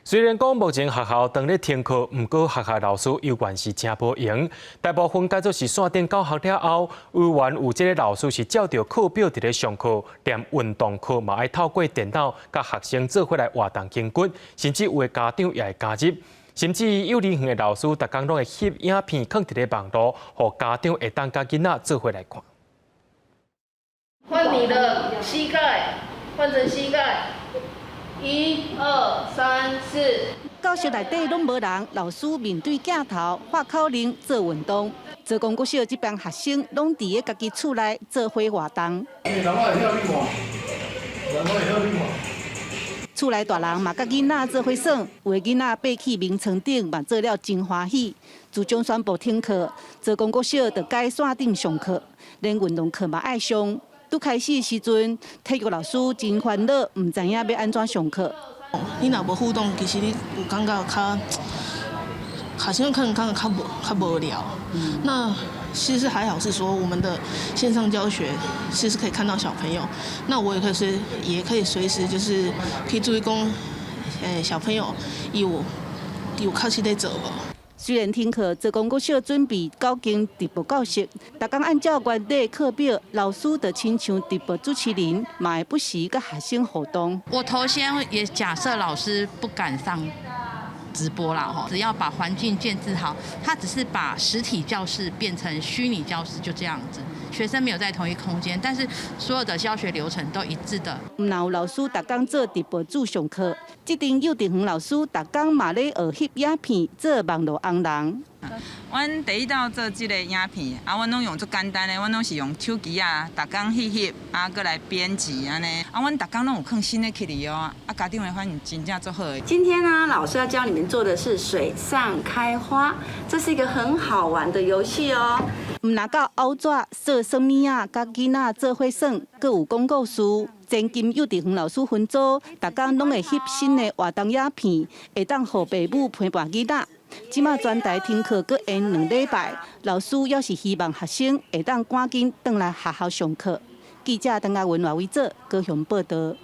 雖然講目前學校當咧停課，毋過學校老師猶原是誠無閒。大部分改做是線頂教學了後，猶原有這個老師是照著課表佇咧上課，連運動課嘛愛透過電腦佮學生做伙來活動筋骨，甚至有的家長也會加入。甚至幼兒園的老師，逐工攏會翕影片囥佇咧網路，予家長會當佮囡仔做伙來看。換你的膝蓋，換成膝蓋。一二三四。教室內底攏無人，老師面對鏡頭發口令做運動。澤公國小這班學生攏佇咧家己厝內做伙活動。人我會曉你看，人我會曉你看。厝內大人嘛佮囡仔做伙耍，有的囡仔爬去眠床頂嘛做了真歡喜。自從宣布停課，澤公國小就改線頂上課，連運動課嘛愛上。拄開始時陣，體育老師真煩惱，毋知影欲按怎上課。你若無互動，其實你有感覺較學生可能感覺較無聊。那其實還好，是說我們的線上教學其實可以看到小朋友。那我也可以隨也可以隨時就是可以注意講，小朋友有確實在做無？雖然停課，澤公國小準備九間直播教室，逐工按照原來課表，老師就親像直播主持人，嘛會不時佮學生互動。我頭先也假設老師不敢上直播啦，吼，只要把環境建置好，他只是把實體教室變成虛擬教室，就這樣子。學生沒有在同一空間，但是所有的教學流程都一致的。毋但有老師逐工做直播主上課，這陣幼稚園老師逐工嘛咧學翕影片做網路紅人。阮第一道做這個影片，啊，阮攏用足簡單的，阮攏是用手機啊，逐工翕翕，啊，閣來編輯按呢。啊，阮逐工攏有放新的起來哦，啊，家長的反應真正足好的。今天呢，老師要教你們做的是水上開花，這是一個很好玩的遊戲哦。毋但到拗紙、做算物仔，佮囡仔做伙耍，閣有講故事。前金幼稚園老師分組，逐工攏會翕新的活動影片，會當予爸母陪伴囡仔。這馬全台停課閣延2禮拜，老師猶是希望學生會當趕緊轉來學校上課。記者鄧亞文、賴偉哲高雄報道。